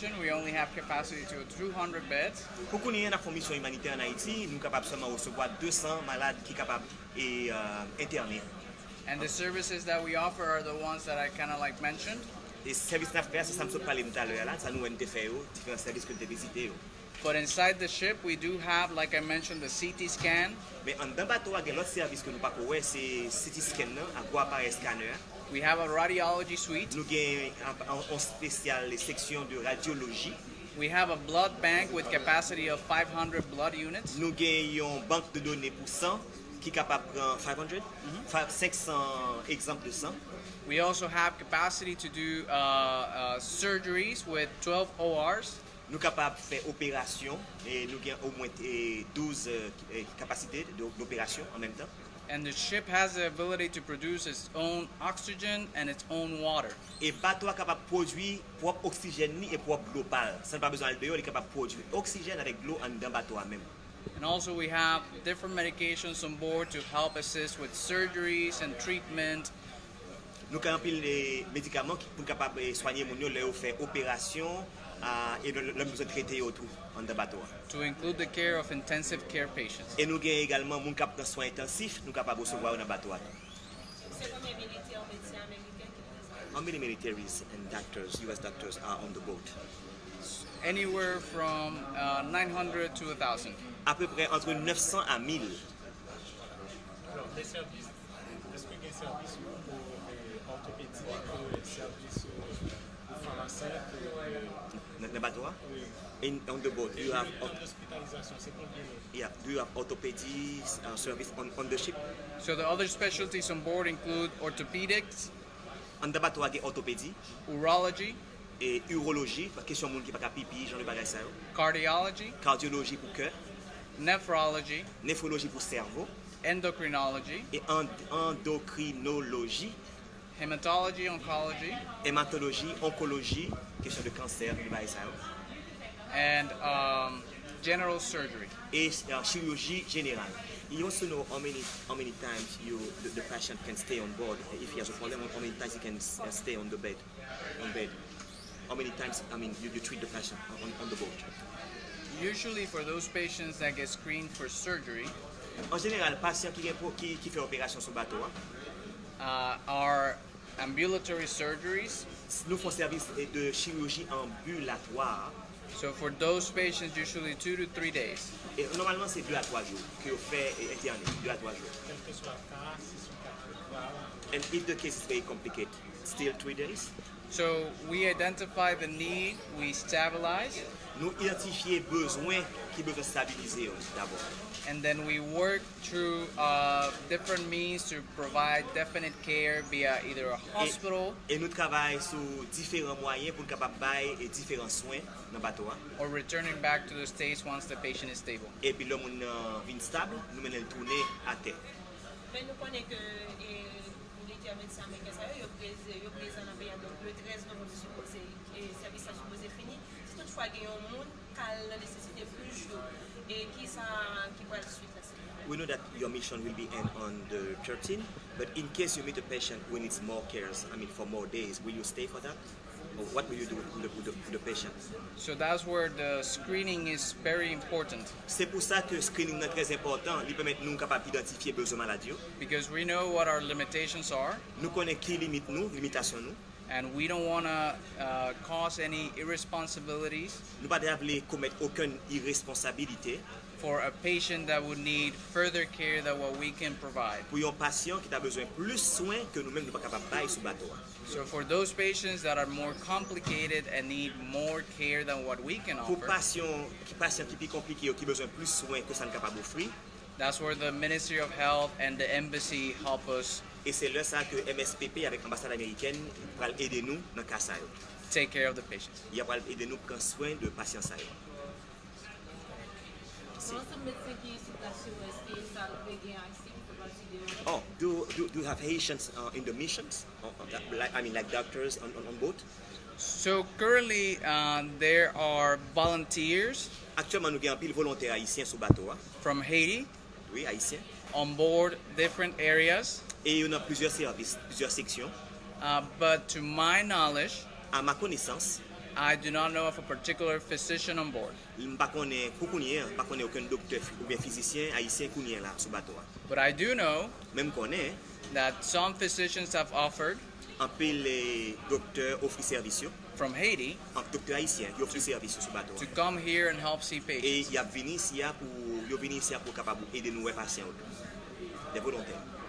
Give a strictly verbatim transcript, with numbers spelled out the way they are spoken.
We only have capacity to two hundred beds. Pou kounye a, n ap fè yon misyon imanitè ann Ayiti, nou kapab sèlman resevwa de san malad ki kapab e, euh, entène. And the services that we offer are the ones that I kind of like mentioned. E sèvis n ap fè a, se sa m sot pale nou talè a la, sa nou wè n te fè yo, diferan sèvis ke n te vizite yo. But inside the ship, we do have, like I mentioned, the C T scan. Men anndan bato a, gen lòt sèvis ke nou pako wè, se C T scan nan, ak gwo aparèy scanner a. We have a radiology suite. Nou gen an, an, an spesyal seksyon de radyoloji. We have a blood bank with capacity of five hundred blood units. Nou gen yon bank de done pou san ki kapab pran five hundred, fa- senk san egzanp de san. We also have capacity to do uh, uh, surgeries with twelve O Rs. Nou kapab fè operasyon, e nou gen omwen e, douz e, e, kapasite de, de operasyon an menm tan. And the ship has the ability to produce its own oxygen and its own water. E bato a kapab pwodui pwòp oksijèn li e pwòp dlo pa l. San l pa bezwen al deyò, li kapab pwodui oksijèn avèk dlo anndan bato a menm. And also, we have different medications on board to help assist with surgeries and treatment. Nou gen anpil e, medikaman ki, pou n kapab e, swanye moun yo lè yo fè operasyon a, e lè lè nou bezwen trete yo tou anndan bato a. To include the care of intensive care patients. E nou gen egalman moun k ap pran swen entansif, nou kapab resevwa yo nan bato a tou. Se konbyen militè, medsen ameriken ki prezan? How many militaries and doctors, U S doctors, are on the boat? Anywhere from uh, nine hundred to a thousand. Apeprè antre nèf san a mil. Alò, lè sèvis, èske gen sèvis pou e, òtopedi, pou e, sèvis e, pou fanm ansent e, Nan nan bato a? Wi. In, on the boat, do you have, e nan ospitalizasyon, se konbyen? Yeah, do you have orthopedy uh, service on, on the ship? So the other specialties on board include orthopedics, Anndan bato a gen òtopedi, urology, e iwoloji, kesyon moun ki pa ka pipi, jan de bagay sa yo. Cardiology, kadyoloji pou kè, nephrology, nefwoloji pou sèvo, endocrinology, e and, andokrinoloji, hematology, oncology, ematoloji, onkoloji, kesyon de kansè, de bagay sa yo. And um, general surgery. E uh, chirurji jeneral. He wants to know how many how many times you the, the patient can stay on board if he has a problem, how many times he can uh, stay on the bed, on bed. How many times I mean you, you treat the patient on, on the boat? Usually for those patients that get screened for surgery, An jeneral, pasyan ki gen ki, ki fè operasyon sou bato a, uh, are ambulatory surgeries. Nou fè sèvis de chirurji anbilatwa. So for those patients, usually two to three days. E nòmalman se de a twa jou ke yo fè entène, de a twa jou. Kèlkeswa ka, si se yon ka trè grav. And if the case is very complicated, still three days. So we identify the need, we stabilize. Nou idantifye bezwen ki bezwen stabilize yo dabò. And then we work through uh, different means to provide definite care via either a hospital. E nou travay sou diferan mwayen pou n kapab bay e diferan swen nan bato a. Or returning back to the States once the patient is stable. Epi lè moun nan vin stab, nou mennen l tounen atè. Men nou konnen ke e, militè medsen ameriken sa yo, yo prezan nan peyi a, donk le trèz novanm se sipoze e, sèvis la sipoze fini. Si toutfwa gen yon moun k al nan nesesite plis jou, e kisa ki pral swit la, silvouplè? We know that your mission will be end on the thirteenth, but in case you meet a patient who needs more cares, I mean for more days, will you stay for that? Or what will you do with the, with the, with the patient? So that's where the screening is very important. Se pou sa ke screening nan trè enpòtan, li pèmèt nou kapab idantifye bezwen malad yo. Because we know what our limitations are. Nou konnen ki limit nou, limitasyon nou. And we don't want to uh, cause any irresponsibilities. Nou pa ta vle komèt okenn iresponsabilite. For a patient that would need further care than what we can provide. Pou yon pasyan ki ta bezwen plis swen ke nou menm nou pa kapab bay sou bato a. So for those patients that are more complicated and need more care than what we can offer. Pou pasyan ki, pasyan ki pi konplike yo, ki bezwen plis swen ke sa n kapab ofri. That's where the Ministry of Health and the embassy help us. E se lè sa ke M S P P avèk anbasad amerikèn pral ede nou nan ka sa yo. Take care of the patients. Y ap pral ede nou pran swen de pasyan sa yo. Nan ansanm medsen ki isit la, si w èske sa gen Ayisyen ki fè pati de yo? Oh, do, do, do you have Haitians uh, in the missions? Uh, uh, like, I mean, like doctors on, on, on boat? So currently, uh, there are volunteers. Aktyèlman, nou gen anpil volontè ayisyen sou bato a. From Haiti. Wi, ayisyen. On board different areas. E yo nan plizyè sèvis, plizyè seksyon. Uh, but to my knowledge, a ma konesans, I do not know of a particular physician on board, M pa konnen pou kounye a, m pa konnen okenn doktè fi- oubyen fizisyen ayisyen kounye a la sou bato a. but I do know Men m konnen that some physicians have offered anpil eh, doktè ofri sèvis yo, from Haiti an- doktè ayisyen ki ofri sèvis yo sou bato to a. Come here and help see E patients. Y ap vini isi a pou yo vini isi a pou kapab ede nou wè pasyan yo. Des volontaires.